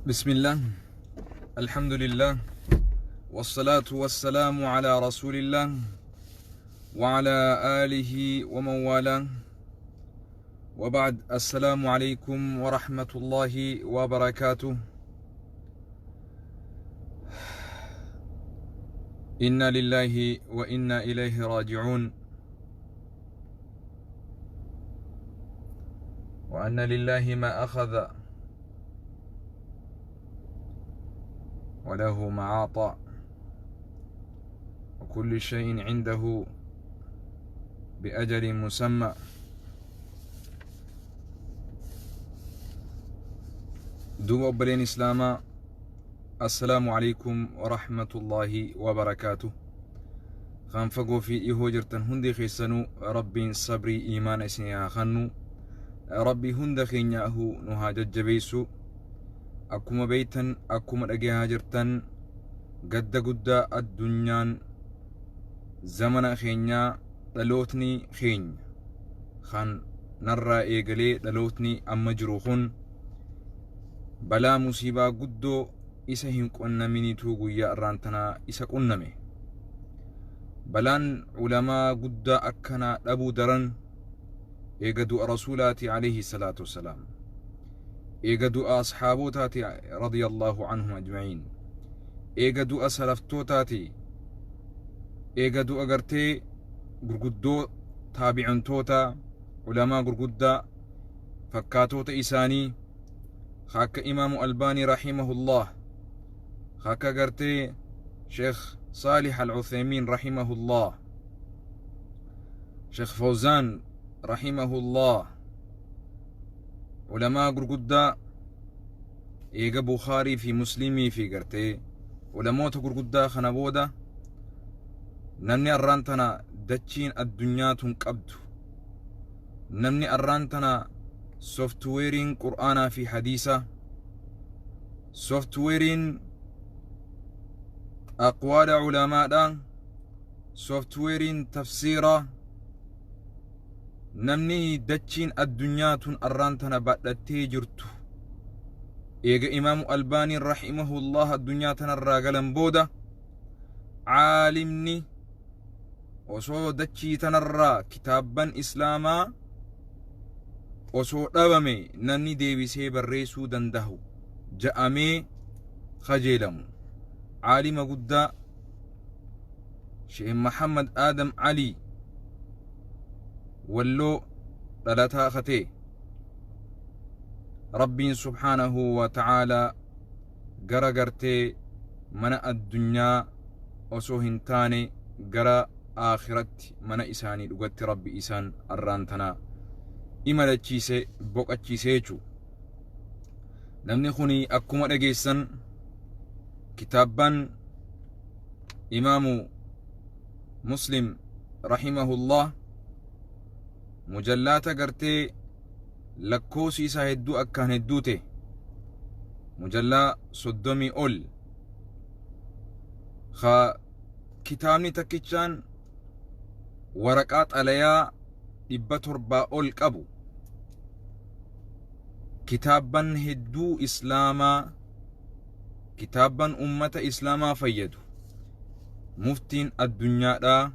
بسم الله، الحمد لله، والصلاة والسلام على رسول الله وعلى آله ومن والاه، وبعد. السلام عليكم ورحمة الله وبركاته. إنا لله وإنا إليه راجعون، وأن لله ما أخذ وله ما أعطى، وكل شيء عنده بأجل مسمى. دوب أبلين إسلاما، السلام عليكم ورحمة الله وبركاته. Kan fagoo fi dhihoo jirtan hundi keessanuu Rabbiin sabrii iimaana isinii haa kennu. Rabbi hunda keenyaahuu nu haa jajjabeessu. Akkuma beektan, akkuma dhagahaa jirtan, gadda guddaa addunyaan zamana keenyaa, dhalootni keenya kan narraa eegalee dhalootni amma jiru kun balaa musiibaa guddoo isa hin qunnaminitu guyyaa irraan tanaa isa qunname. Balaan ulamaa guddaa akkanaa dhabuu daran eega du'a Rasuulaati alayhi salaatu wassalaam, eega du'a asxaabotaati radiyallahu anhum ajma'iin, eega du'a salaftootaati, eega du'a gartee gurguddoo taabi'intoota, ulamaa gurguddaa fakkaatoota isaanii akka Imaamu Albaanii rahimahullah, akka gartee Sheekh Saalih Al-Uthaymiin rahimahullah, Sheekh Fawzaan rahimahullah, ulamaa gurguddaa eega Bukhaarii fi Muslimii fi gartee ulamoota gurguddaa kana booda namni arraan tana dachiin addunyaa tun qabdu, namni arraan tana softweeriin Qur'aanaa fi hadiisa, softweeriin aqwaala ulamaadha, softweeriin tafsiira, namni dachiin addunyaa tun arraan tana badhattee jirtu eega Imaamu Albaaniin rahimahullah addunyaa tanarraa galan booda, caalimni osoo dachii tanarraa kitaabban islaamaa osoo dhabame namni deebisee barreessuu dandahu ja'amee kajeelamu, caalima guddaa Sheekh Mahammad Aadam Alii, Walloo dhalataa katee, Rabbiin subhaanahu wa ta'aalaa gara gartee mana addunyaa osoo hin taane gara aakhiratti mana isaanii dhugatti Rabbi isaan arraan tana imalachiise, boqachiise jechuu. Namni kun akkuma dhageessan kitaabban Imaamu Muslim rahimahullah mujallaata gartee lakkoofsi isaa hedduu akkaan hedduu ta'e, mujallaa 30 ol, ka kitaabni takkichaan waraqaa xalayaa 700 ol qabu, kitaabban hedduu islaamaa, kitaabban ummata islaamaa fayyadu, muftiin addunyaadhaa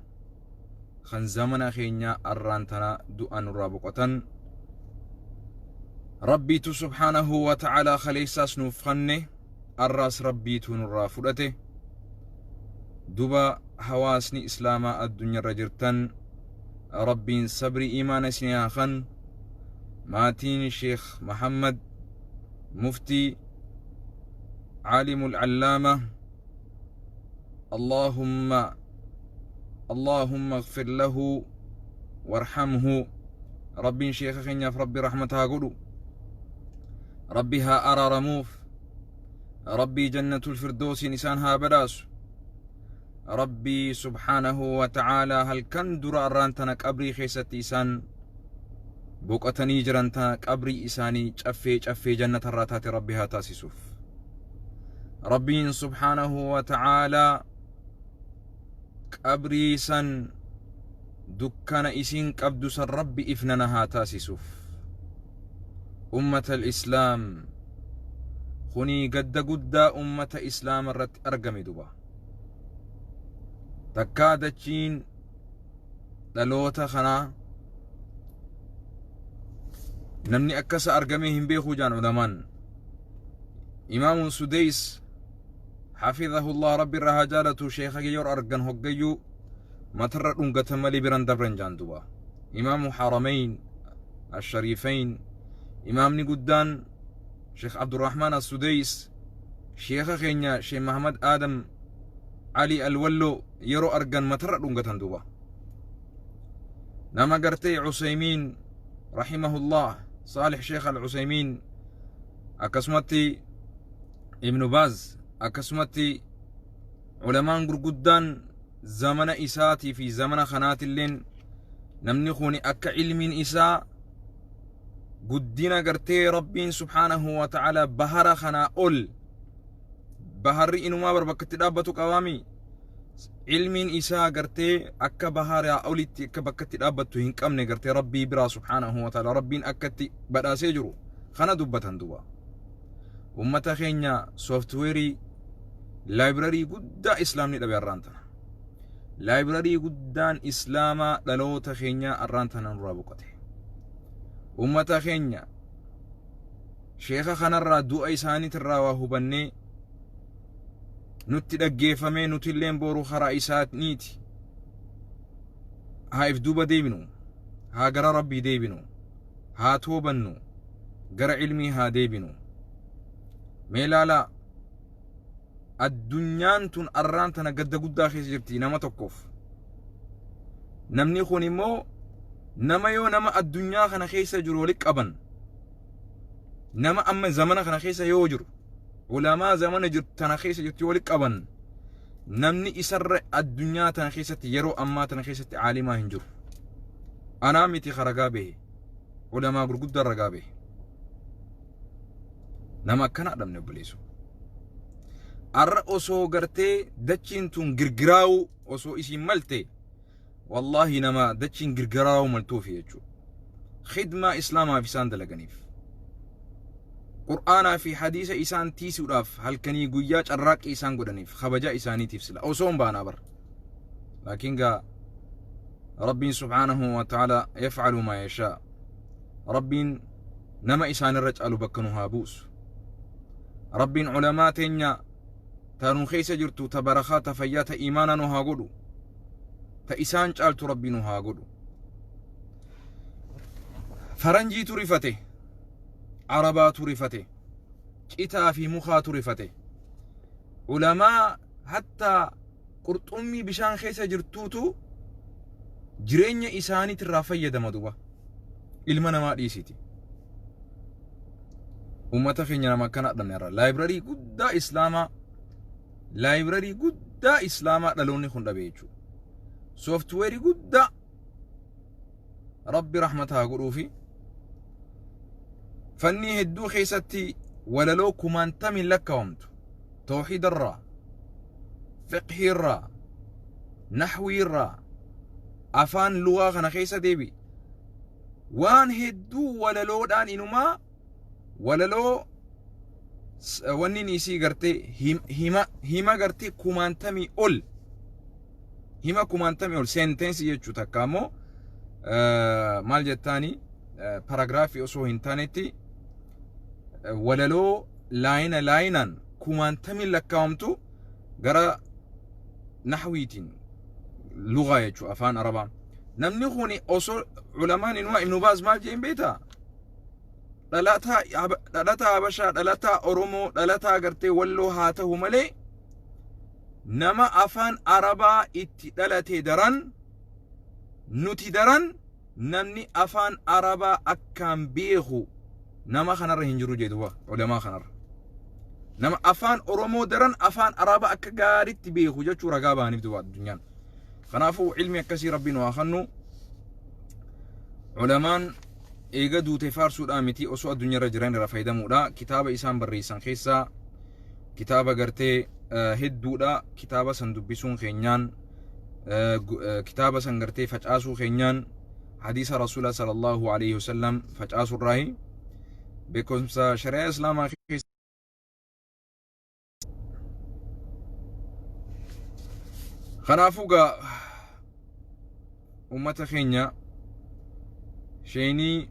kan zamana keenyaa arraan tana du'a nurraa boqotan. Rabbiitu subhaanahu wa ta'aalaa kaleessaas nuuf kanne, arraas Rabbiitu nurraa fudhate. Duba hawaasni islaamaa addunyaarra jirtan, Rabbiin sabrii iimaana isinii haa kennu. Maatiin Sheekh Mahammad Muftii Caalimul Allaama, اللهم اللهم اغفر له وارحمه. Rabbiin sheeka keenyaaf Rabbi rahmata haa godhu, Rabbi haa araaramuuf, Rabbii jannatul firdoosiin isaan haa badhaasu. Rabbii subhaanahu wa ta'aalaa halkan dura arraan tana qabrii keessatti isaan boqotanii jiran tana qabrii isaanii caffee caffee jannatarraa taate Rabbi haa taasisuuf. Rabbiin subhaanahu wa ta'aalaa qabrii san dukkana isiin qabdu san Rabbi ifnana haa taasisuuf. Ummata al-islaam, Kuni gadda guddaa ummata Islaama irratti argame duba. Takkaa dachiin dhaloota kanaa namni akkasa argamee hin beekuu jaan ulamaan. Imaamun Sudeys hafidhahullah, Rabbi irraa haa jaalatu, sheekha yeroo argan hoggayyuu matarra dhungatan malee biran dabran jaan duba. Imaamu Haramayn Ashariifayn, imaamni guddaan Sheekh Abdurrahmaan As-Sudeys, sheekha keenya Sheekh Mahamad Aadam Ali Alwalloo yeroo argan matarra dhungatan duba. Nama gartee Usaymiin rahimahullah, Saalih Sheekh Al-Usaymiin, akkasumatti Ibnu Baaz, akkasumatti ulamaan gurguddaan zamana isaatii fi zamana kanaatilleen namni kun akka ilmiin isaa guddina gartee Rabbiin subhaanahu wa ta'ala bahara kanaa ol, baharri inumaa bar bakka itti dhaabbatu qabaami, ilmiin isaa gartee akka baharaa olitti akka bakka itti dhaabbattu hin qabne gartee Rabbii biraa subhaanahu wa ta'ala Rabbiin akka itti badhaasee jiru kana dubbatan duba. Ummata keenya, software library guddaa Islaamni dhabe arraan tana. Library guddaan Islaamaa dhaloota keenya arraan tana nurraa boqote. Ummata keenya, sheeka kanarraa du'a isaaniitirraa waa hubannee nutti dhaggeeffamee nutilleen boru karaa isaaniiti haa if duuba deebinu, haa gara Rabbii deebinu, haa toobannu, gara ilmii haa deebinu. Mee laalaa, addunyaan tun arraan tana gadda guddaa keessa jirti nama tokkoof. Namni kun immoo nama yoo nama addunyaa kana keessa jiru walitti qaban, nama amma zamana kana keessa yoo jiru, ulamaa zamana jirtu tana keessa jirtu yoo walitti qaban, namni isarra addunyaa tana keessatti yeroo ammaa tana keessatti caalimaa hin jiru. Anaa miti ragaa bahe, ulamaa gurguddaa ragaa bahe. Nama akkana dhabne, obboleessu. Arra osoo gartee dachiin tun girgiraa'uu osoo isiin malte, wallaahi nama dachiin girgiraa'uu maltuufi jechuudha. Khidmaa Islaamaaf isaan dalaganiif. Qur'aanaa fi hadiisa isaan tiisuudhaaf halkanii guyyaa carraaqqii isaan godhaniif kabajaa isaaniitiif sila osoo hin baanaa bara. Laakiin gaa Rabbiin subhaanahu wa ta'ala yaf'alu maa yashaa. Rabbiin nama isaanirra caalu bakka nu haa buusu. Rabbiin ulamaa teenya ta nu keessa jirtu ta barakaa, ta fayyaa, ta imaanaa nu haa godhu. Ta isaan caaltu Rabbi nu haa godhu. Faranjiitu rifate, Arabaatu rifate, citaa fi mukaatu rifate. Ulamaa hattaa qurxummii bishaan keessa jirtuutu jireenya isaaniitirraa fayyadama duba. Ilma namaa dhiisiti. Uummata keenya, nama akkana dhabne irra. Library guddaa Islaamaa, library guddaa Islaamaa dhaloonni kun dhabe jechuudha. Software guddaa Rabbi rahmata haa godhuufi. Fannii hedduu keessatti walaloo kumaantamiin lakkaawamtu. Tawxiidarraa, fiqhiirraa, naxwiirraa, afaan lugaa kana keessa deebi. Waan hedduu walaloodhaan inumaa walaloo wanni isii gartee hima hima gartee kumaantamii ol, hima kumaantamii ol, sentence jechuu takka ammoo maal jettaani, paragraph osoo hin taanetti walaloo line lineaan kumaantamiin lakkaawamtu gara naxwiitiin, lugaa jechuu, afaan Arabaa. Namni kun osoo ulamaan inumaa Ibnu Baaz maal jeen beektaa? Dhalataa Habashaa, dhalataa Oromoo, dhalataa gartee Walloo haa ta'u malee, nama afaan Arabaa itti dhalate daran nuti daran namni afaan Arabaa akkaan beeku nama kanarra hin jiru jedhu ulamaa kanarra. Nama afaan Oromoo daran afaan Arabaa akka gaariitti beeku jechuu ragaa ba'aniif duba addunyaan. Kanaafuu ilmi akkasii Rabbiin waa kennu. Ulamaan eega duute faarsuudhaa miti, osoo addunyaarra jiran irraa fayyadamuudha. Kitaaba isaan barreessan keessaa kitaaba gartee hedduudha. Kitaaba san dubbisuun keenyaan, kitaaba san gartee facaasuu keenyaan, hadiisa Rasuula sallallahu alaihi wasallam facaasurraahi beekumsa shari'aa Islaamaa keessa. Kanaafuu gaa ummata keenya, sheenii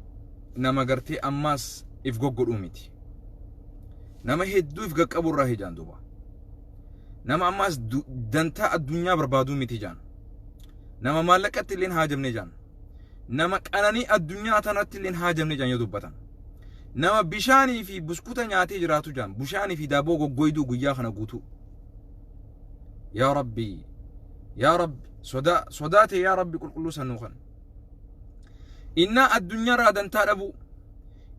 nama gartee ammaas if goggodhuu miti. Nama hedduu if qaqqabu irraa hijaan duuba. Nama ammaas dantaa addunyaa barbaaduu miti jaan. Nama maallaqatti illee haajamne jaan. Nama qananii addunyaa tanatti illee haajamne jaan yoo dubbatan. Nama bishaanii fi buskuta nyaatee jiraatu jaan. Bishaanii fi daaboo goggoyduu guyyaa kana guutuu. Yaa Rabbi, yaa Rabbi, sodaa sodaate, yaa Rabbi, qulqulluu sanuu kan. Innaa addunyaarraa dantaa dhabuu.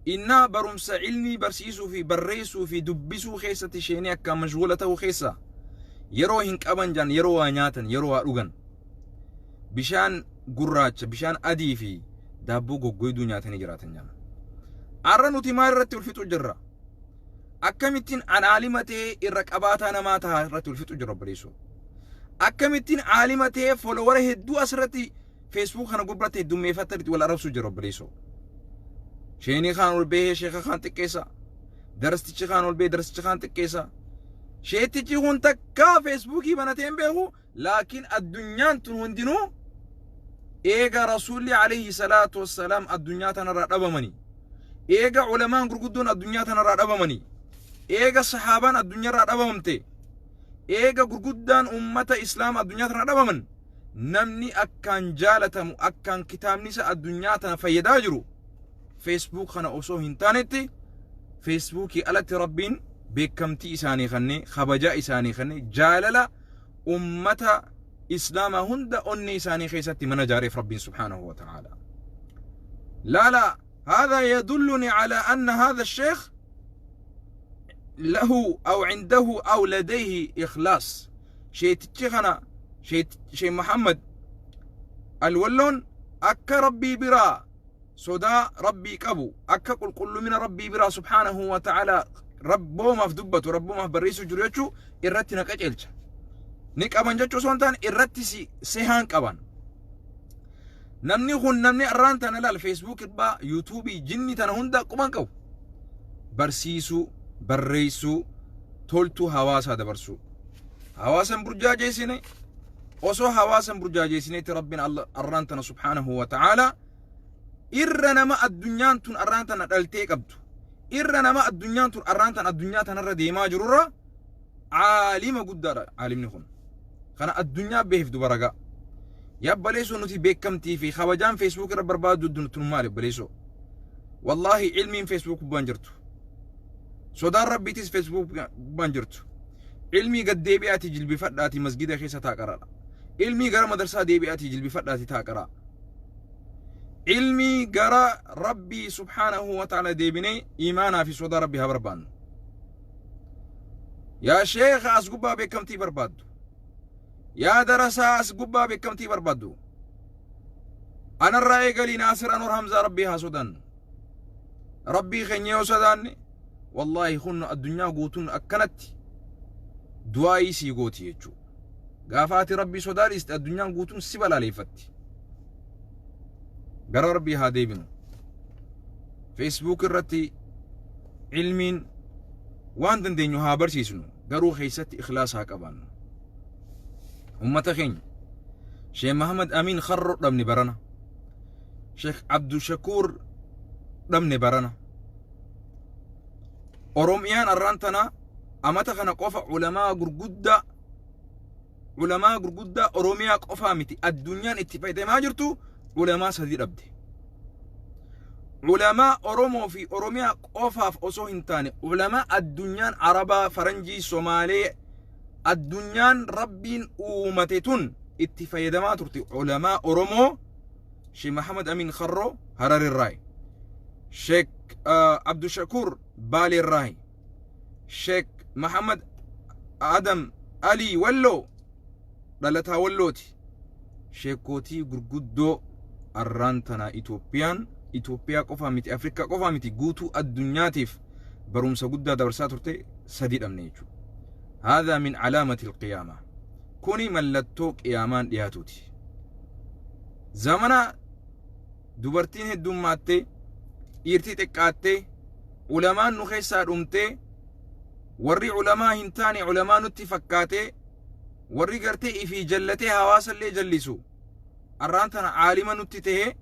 Innaa barumsa ilmii barsiisuu fi barreessuu fi dubbisuu keessatti isheenii akka mashguula ta'uu keessa yeroo hin qaban jaan. Yeroo waa nyaatan, yeroo waa dhugan, bishaan gurraacha, bishaan adii fi daabboo goggoyduu nyaatanii jiraatan jaan. Har'a nuti maal irratti ulfixu jirra? Akkamittiin an aalima ta'ee irra qabaataa namaa ta'a irratti ulfixu jirra, obboleessoo. Akkamittiin aalima ta'ee followera hedduu asirratti Facebook kana gubbaatti heddummeeffattanitti wal arrabsuu jira, obboleessoo. Sheenii kaan ol bahee sheeka kaan xiqqeessa. Darastichi kaan ol bahee darastichi kaan xiqqeessa. Sheetichi kun takkaa Facebookii banatee hin beeku, laakiin addunyaan tun hundinuu eega Rasuulli alayhi salaatu wassalaam addunyaa tanarraa dhabamanii, eega ulamaan gurguddoon addunyaa tanarraa dhabamanii, eega sahaabaan addunyaarraa dhabamte, eega gurguddaan ummata islaama addunyaa tanarraa dhabaman, namni akkaan jaalatamu, akkaan kitaabni isa addunyaa tana fayyadaa jiru Facebook kana osoo hin taanetti, Facebookii alatti Rabbiin beekamtii isaanii kennee, kabajaa isaanii kennee, jaalala ummata islaamaa hunda onnee isaanii keessatti mana jaareef Rabbiin subhaanahu wa ta'ala. Laala, هذا يدلني على أن هذا الشيخ له أو عنده أو لديه إخلاص. شيتشي kana Sheekh Muhammad Alwalloon akka Rabbii biraa sodaa Rabbii qabu, akka qulqullumina Rabbii biraa subhaanahu wa ta'ala rabboomaaf dubbatu, rabboomaaf barreessuu jiru jechuu irratti na qaceelcha. Ni qaban jechuu osoo hin taane, irratti si sehaan qaban. Namni kun, namni arraan tana laal, Facebook irraa, YouTubeii, jinni tana hunda quban qabu. Barsiisuu, barreessuu, toltuu hawaasaa dabarsuu. Hawaasa hin burjaajeessine. Osoo hawaasa hin burjaajeessinetti Rabbiin arraan tana subhaanahu wa ta'ala irra nama addunyaan tun arraan tana dhaltee qabdu, irra nama addunyaan tun arraan tana addunyaa tanarra deemaa jirurra caalima guddaadha caalimni kun. Kana addunyaa beektu baragaa. Yabbaleessoo, nuti beekamtii fi kabajaan Facebook irra barbaadu tun maali, obboleessoo? Wallaahi, ilmiin Facebook gubbaan jirtu. Sodaan Rabbiitis Facebook gubbaan jirtu. Ilmii gad deebi'aatii jilbifadhaatii masgida keessa taa qaraadha. Ilmii gara madarsaa deebi'aatii jilbifadhaatii taa qaraa. Ilmii gara Rabbii subhaanahu wa ta'ala deebinee imaanaa fi sodaa Rabbii haa barbaannu. Yaa sheekha as gubbaa beekamtii barbaaddu. Yaa darasaa as gubbaa beekamtii barbaaddu. Anarraa eegalii Naasir Anwar Hamzaa, Rabbii haa sodaannu. Rabbii keenya yoo sodaanne, wallaahi kun addunyaa guutuun akkanatti du'aayii sii gooti jechuudha. Gaafa ati Rabbii sodaa dhiiste, addunyaan guutuun si balaaleeffatti. Gara Rabbii haa deebinu. Facebook irratti ilmiin waan dandeenyu haa barsiisnu, garuu keessatti ikhlaas haa qabaannu. Ummata keenya, Sheekh Mahamad Amin Kharro dhabne barana. Sheekh Abdushakuur dhabne barana. Oromiyaan arraan tana amata kana qofa ulamaa gurguddaa, ulamaa gurguddaa Oromiyaa qofaa miti addunyaan itti fayyadamaa jirtu, ulamaa sadii dhabde. Ulamaa Oromoo fi Oromiyaa qofaaf osoo hin taane, ulamaa addunyaan Arabaa, Faranjii, Somaalee, addunyaan Rabbiin uumate tun itti fayyadamaa turte, ulamaa Oromoo Sheekh Mahamad Amin Kharroo Hararirraayi. Sheekh Abdushakuur Baaleerraayi. Sheekh Mahamad Adam Ali Walloo dhalataa Wallooti. Sheekootii gurguddoo arraan tana Itoophiyaan, Itoophiyaa qofaa miti, Afrikaa qofaa miti, guutuu addunyaatiif barumsa guddaa dabarsaa turte sadi dhabne jechuudha. هذا من علامة القيامة. Kuni mallattoo qiyaamaan dhiyaatuuti. Zamana dubartiin heddummaattee, dhiirtii xiqqaattee, ulamaan nu keessaa dhumtee, warri ulamaa hin taane ulamaa nutti fakkaatee. Warri gartee ifii jallatee hawaasallee jallisu arraan tana aalima nutti tahee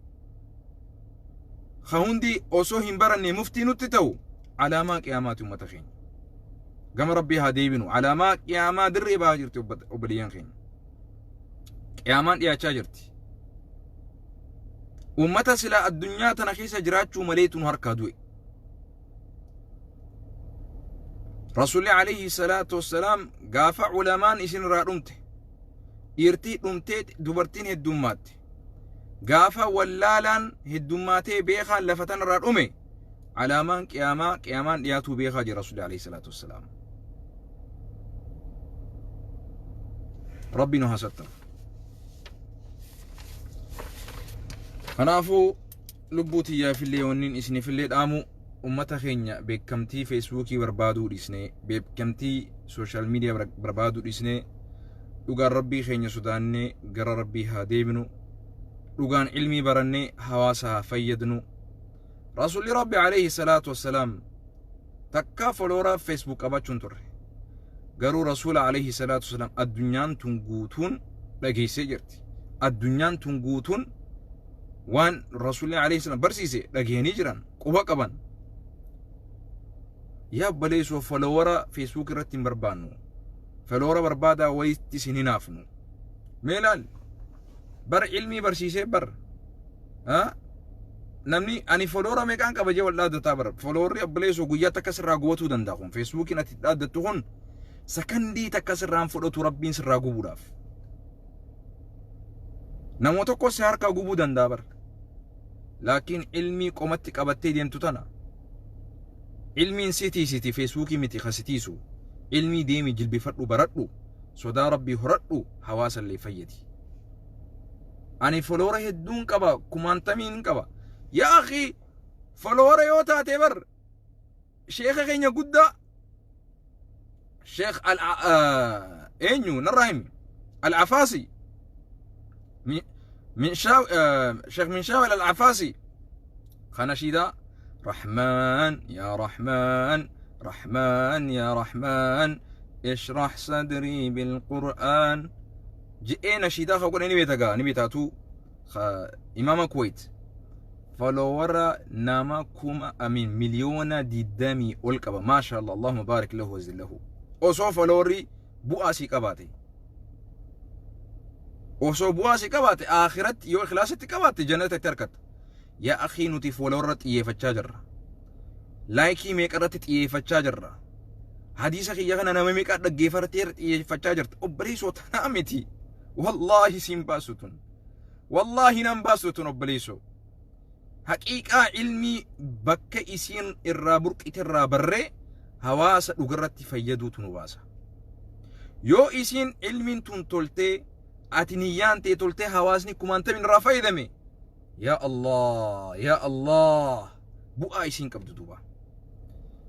ka hundi osoo hin baranne muftii nutti ta'u alaamaa qiyaamaati. Ummata keenya, gama Rabbii haa deebinu. Alaamaa qiyaamaa dirree bahaa jirti, obboleeyyan keenya. Qiyaamaan dhiyaachaa jirti. Ummata silaa addunyaa tana keessa jiraachuu maleetu nu harkaa du'e. Rasuulli alayhi salaatu wassalaam gaafa ulamaan isin irraa dhumte, dhiirtii dhumtee dubartiin heddummaatti, gaafa wallaalaan heddummaatee beekaan lafa tanarraa dhume, alaamaan qiyaamaa qiyaamaan dhiyaatuu beekaa jira Rasuulli alayhi salaatu wassalaam. Rabbi nu haa sattaru. Kanaafuu lubbuu tiyyaafillee wanniin isinifillee dhaamu, ummata keenya, beekamtii Feesbuukii barbaaduu dhiisnee, beekamtii social media barbaaduu dhiisnee, dhugaan Rabbii keenya sodaannee gara Rabbii haa deebinu. Dhugaan ilmii barannee hawaasa haa fayyadnu. Rasuulli Rabbi alayhi salaatu wassalaam takkaa follower Facebook qabaachuun turre. Garuu Rasuula alayhi salaatu wassalaam addunyaan tun guutuun dhageessee jirti. Addunyaan tun guutuun waan Rasuulli alayhi salaam barsiise dhageenii jiran, quba qaban. Yaa obboleessoo, follower Facebook irratti hin barbaannu. Follower barbaadaa wayitti isin hinaafnu. Mee ilaali, bar ilmii barsiisee bar namni ani follower meeqaan qaba jee wal dhaaddataa. Bara followerri, obboleessoo, guyyaa takka sirraa gubatuu danda'a. Kun Feesbuukiin ati dhaaddattu kun sakandii takka sirraan fudhatu Rabbiin sirraa gubuudhaaf. Nama tokko si harkaa gubuu danda'a bara. Laakiin ilmii qomatti qabattee deemtu tana, ilmiin si tiisiti, Feesbuukii miti ka si tiisu. Ilmii deemi jilbifadhu, baradhu, sodaa Rabbii horadhu, hawaasa illee fayyadi. Ani follower hedduun qaba, kumaantamiin qaba. Yaa akhi, follower yoo taate bar sheeka keenya guddaa, Sheekh al eenyu narraa himi, Al-Afaasi, Sheekh Minshaawil Al-Afaasi kana shiidaa "رحمن يا رحمن، رحمن يا رحمن، اشرح صدري بالقرآن" je'ee nashiidaa ka godhe ni beeta, ni beetaatu. Imaama Kuwait follower nama kuma amin 20 miliyoona ol qaba. Maasha Allah, اللهم بارك له وزد له. Osoo followerri bu'aa sii qabaate, osoo bu'aa sii qabaate, akhiratti yoo ikhlaasatti qabaatte jannata itti argatta. Yaa akhii, nuti followerra xiyyeeffachaa jirra, like meeqa irratti xiyyeeffachaa jirra, hadiisa kiyya kana nama meeqa dhaggeeffatee xiyyeeffachaa jirta. Obboleessoo, tanaa miti, wallaahi siin baasu tun, wallaahi nan baasu tun. Obboleessoo, haqiiqaa ilmii bakka isiin irraa burqite irraa barree hawaasa dhugarratti fayyaduutu nu baasa. Yoo isiin ilmiin tun toltee, ati niyyaan ta'e toltee, hawaasni kumaantamin irraa fayyadame, yaa Allah, yaa Allah, bu'aa isiin qabdu duuba.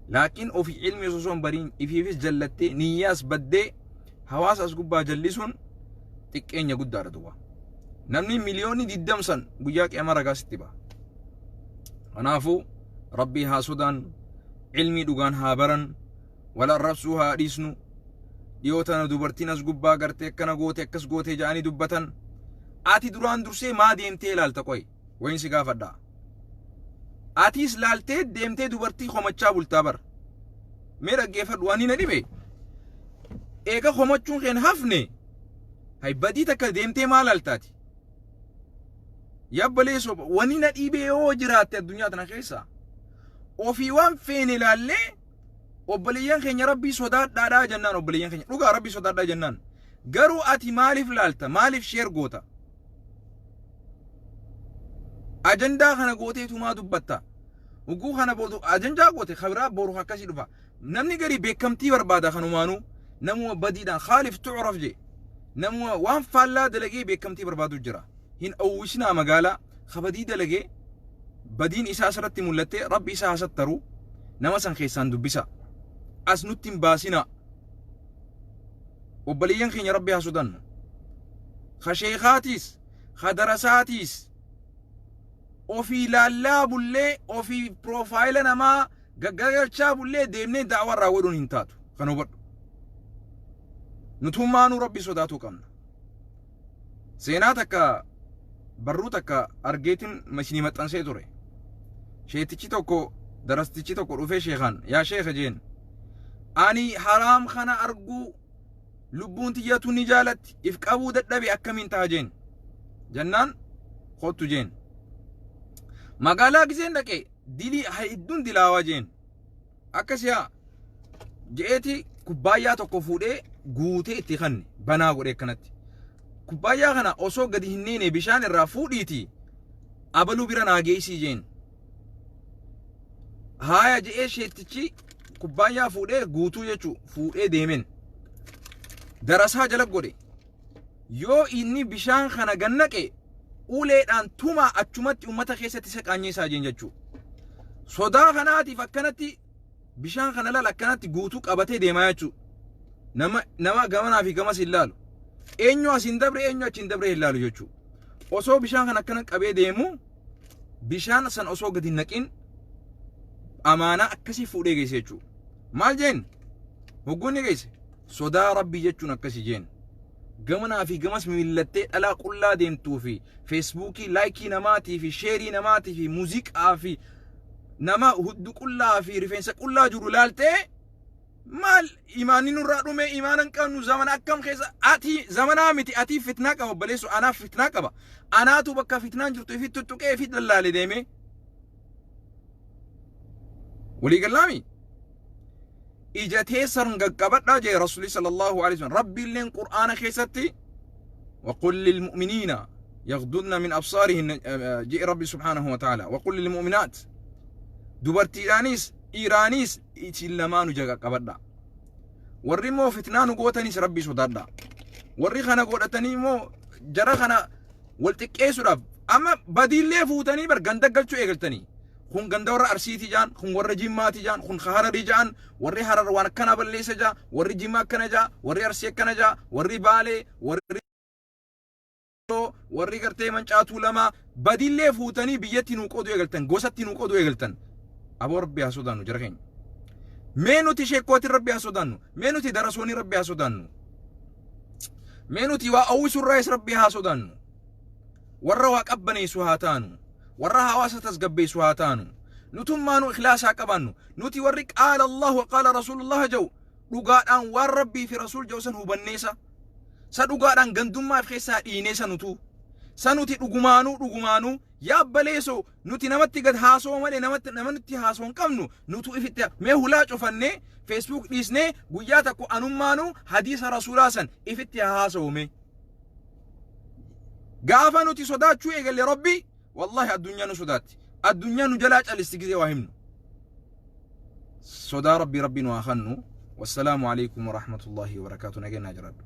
Laakiin ofii ilmi osoo hin bariin ifiifis jallattee, niyyaas baddee, hawaasa as gubbaa jallisuun xiqqeenya guddaadha duuba. Namni 20 miliyoona san guyyaa qiyaamaa ragaa sitti ba'a. Kanaafuu Rabbii haa sodaannu, ilmii dhugaan haa barannu, wal arrabsuu haa dhiisnu. Dhiyoo tana dubartiin as gubbaa gartee akkana goote, akkas goote jedhanii dubbatan. Ati duraan dursee maa deemtee ilaalta? Qoy, wayin si gaafadhaa. Atiis laaltee deemtee dubartii komachaa bultaa bar. Mee dhaggeeffadhu, waan na dhibe. Eega komachuun keen hafne, hay badii takka deemtee maa laaltaati? Yabbaleessoo, wani na dhiibee yoo jiraatte addunyaa tana keessa, ofii waan feene laallee obboleeyyan keenya Rabbii sodaadhaadhaa jennaan, obboleeyyan keenya dhugaa Rabbii sodaadhaa jennaan, garuu ati maaliif laalta? Maaliif share goota? Ajandaa kana gooteetu maa dubbatta? Uguu kana boodu ajandaa goote, kabiraa boru akkasii dhufa. Namni gari beekamtii barbaada. Kanumaanuu namuma badiidhaan خالف تعرف je, namuma waan faallaa dalagee beekamtii barbaadu jira. Hin owwisinaa magaalaa. Kabadii dalagee badiin isaa asirratti mul'attee, Rabbi isaa hasattaru, nama san keessaan dubbisa, as nutti hin baasinaa. Obboleeyyan keenya, Rabbi haa sodannu. Ka sheekaatiis, ka darasaatiis, ofii laallaa bullee, ofii profile namaa gaggagalchaa bullee deemnee da'awaa irraa godhuun hin taatu. Kan hubadhu. Nutummaanuu Rabbi sodaatuu qabna. Seenaa takka barruu takka argeetin isinii maxxansee ture. Sheetichi tokko darastichi tokko dhufee sheekaan yaa sheeka jeen. Ani haraam kana arguu lubbuun tiyyatu ni jaalatti if qabuu dadhabe akkamiin ta'a jeen. Jennaan kottu jeen. Magaalaa giseen dhaqe dilii hedduun dilaawaa jeen. Akkas yaa je'eeti kubbaayyaa tokko fuudhee guutee itti kanne banaa godhee akkanatti. Kubbaayyaa kana osoo gadi hin neene bishaan irraa fuudhiiti abaluu bira naa geessii jeen. Haaya je'ee sheettichi kubbaayyaa fuudhee guutuu jechuu fuudhee deemeen. Darasaa jala godhe. Yoo inni bishaan kana gannaqe uleedhaan tumaa achumatti ummata keessatti isa qaanyeessaa jeen jechuu. Sodaa kanaatiif akkanatti bishaan kana laal akkanatti guutuu qabatee deemaa jechuu. Nama gamanaa fi gamas hin laalu. Eenyu as hin dabre eenyu achi hin dabre hin laalu jechuu. Osoo bishaan kana akkana qabee deemu bishaan san osoo gadi hin naqin amaanaa akkasii fuudhee geesse jechuu. Maal jeen? Hogguun ni geesse. Sodaa Rabbii jechuun akkasii jeen. Gamanaa fi gamas miillattee dhalaa qullaa deemtuu fi feesbuukii laayikii namaatii fi sheerii namaatii fi muuziqaa fi nama huddu qullaa fi rifeensa qullaa jiru laaltee maal imaanni nurraa dhume? Imaana hin qabnu. Zamana akkam keessa ati? Zamanaa miti, ati fitnaa qaba obboleessu, anaaf fitnaa qaba. Anaatu bakka fitnaan jirtu ifi tuttuqee ifi lallaale deeme. Walii gallaami? Ija teessan qaqqabadhaa jee Rasuuli sallallahu alaihi wasallam. Rabbiilleen Qur'aana keessatti وقل للمؤمنين يغضضن من أبصارهن جاء ربي سبحانه وتعالى. وقل للمؤمنات، dubartiidhaanis dhiiraanis isin lamaanu ija qaqqabadha. Warri immoo fitnaa nu gootanis Rabbii sodaadha. Warri kana godhatanii immoo jara kana wal xiqqeessuudhaaf amma badiillee fuutanii bar ganda galchuu eegaltanii. Kun ganda warra Arsiiti jaan, kun warra Jimmaati jaan, kun Hararii jaan, warri Harar waan akkana balleessa jaa, warri Jimmaa akkana jaa, warri Arsii akkana jaa, warri Baalee, warri gartee Mancaatuu lama badiillee fuutanii biyyatti nuu qooduu eegaltan, gosatti nuu qooduu eegaltan. Aboo, Rabbi haa sodaannu jara keenya. Mee nuti sheekkootiin Rabbi haa sodaannu. Mee nuti darasoonni Rabbi haa sodaannu. Mee nuti waa hawwisurraayis Rabbi haa sodaannu. Warra waa qabbaneessu haa taanu. Warra hawaasa tasgabbeessu haa taanu. Nutummaanuu ikhlaasaa qabaannu. Nuti warri qaala Allah wa qaala Rasuulullah jedhu dhugaadhaan waan Rabbii fi Rasuul jedhu san hubanneesa. Sa dhugaadhaan gandummaa of keessaa dhiineesa nutuu. Sa nuti dhugumaanuu dhugumaanuu yaa baleesoo nuti namatti gad haasoo malee namatti namatti haasoo hin qabnu. Nutu ifitti mee hulaa cufannee Facebook dhiisnee guyyaa tokko anummaanuu hadiisa Rasuulaa san ifitti haasa'ume. Gaafa nuti sodaachuu eegalle Rabbi, wallahi addunyaa nu sodaatti. Addunyaa nu jalaa calisti gizee waa himnu. Sodaa Rabbii Rabbi nu haa kennu. Wassalaamu alaikum warahmatullahi wabarakaatu. Nageenyaa jiraadhu.